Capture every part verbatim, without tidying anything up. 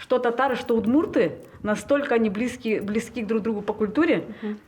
Что татары, что удмурты, настолько они близки, близки к друг другу по культуре,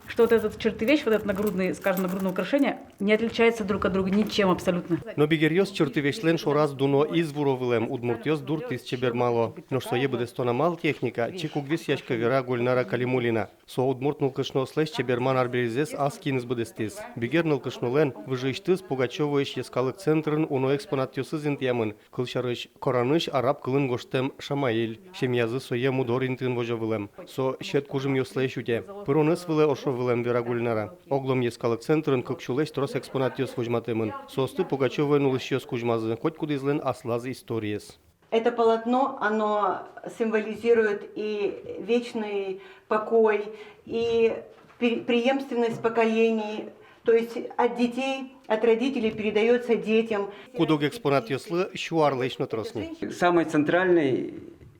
что вот этот чертывещ, вот этот нагрудный, скажем, нагрудное украшение, не отличается друг от друга ничем абсолютно. Но бигеръёс чертывещлэн шораз дуно из вуро вылэм, удмуртъёс дуртӥз чебермало. Нош сое быдэстон амал, техника чик уг висъяськы, вера Гульнара Калимуллина. Со удмурт нылкышноослэсь чеберман арберизэс ас киыныз быдэстӥз. Бигер нылкышнолэн выжыысьтыз Пугачёвоысь йӧскалык центрын уно экспонатъёсыз интыямын. Кылсярысь, Коранысь араб кылын гожтэм шамаиль. Семьязы сое мудор интыын возё вылэм. Со сьӧд кужымъёслэсь утё. Пыронэз вылэ ошо вылэм, вера Гульнара. Оглом йӧскалык центрын кык сюлэсь трос экспонатъёс возьматэмын. Соосты Пугачёвоын улӥсьёс кузьмазы, котькудӥзлэн аслаз историез. Это полотно, оно символизирует и вечный покой, и пре-, преемственность поколений, то есть от детей, от родителей передаётся детям. Куд-ог экспонатъёслы сю арлэсь но трос ни. Самый центральный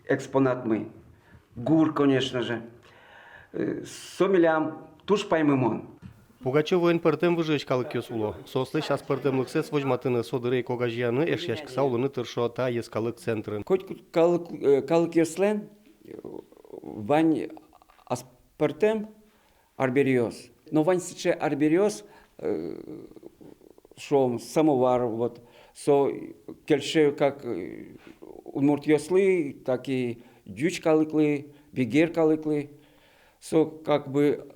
экспонатмы — гур, конечно же. Э, со милям туж паймымон. Пугачёвоын пӧртэм выжыысь калыкъёс уло. Соослэсь аспӧртэмлыксэс возьматыны, со дыре ик огазеяны, эшъяськыса улыны тыршо та йӧскалык центрын. Котькуд калык, э, калыкъёслэн, э, вань аспӧртэм арбериос. Но вань сыӵе арбериос, э, шуом, самовар, вот, со кельше как, э, удмуртъёслы, так и ӟуч калыклы, бигер калыклы. Со как бы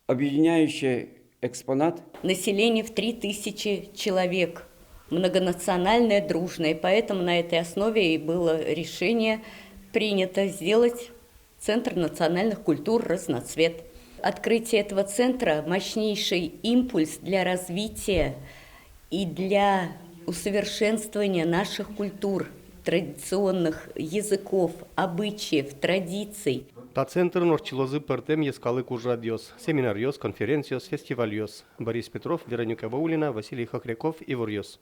объединяющий экспонат. Население в три тысячи человек. Многонациональное, дружное. Поэтому на этой основе и было решение принято сделать Центр национальных культур «Разноцвет». Открытие этого центра — мощнейший импульс для развития и для усовершенствования наших культур, традиционных языков, обычаев, традиций. Та центрын ортчылозы пӧртэм йӧскалык ужрадъёс, семинаръёс, конференциос, фестивальёс. Борис Петров, Вероника Ваулина, Василий Хохряков, «Иворъёс».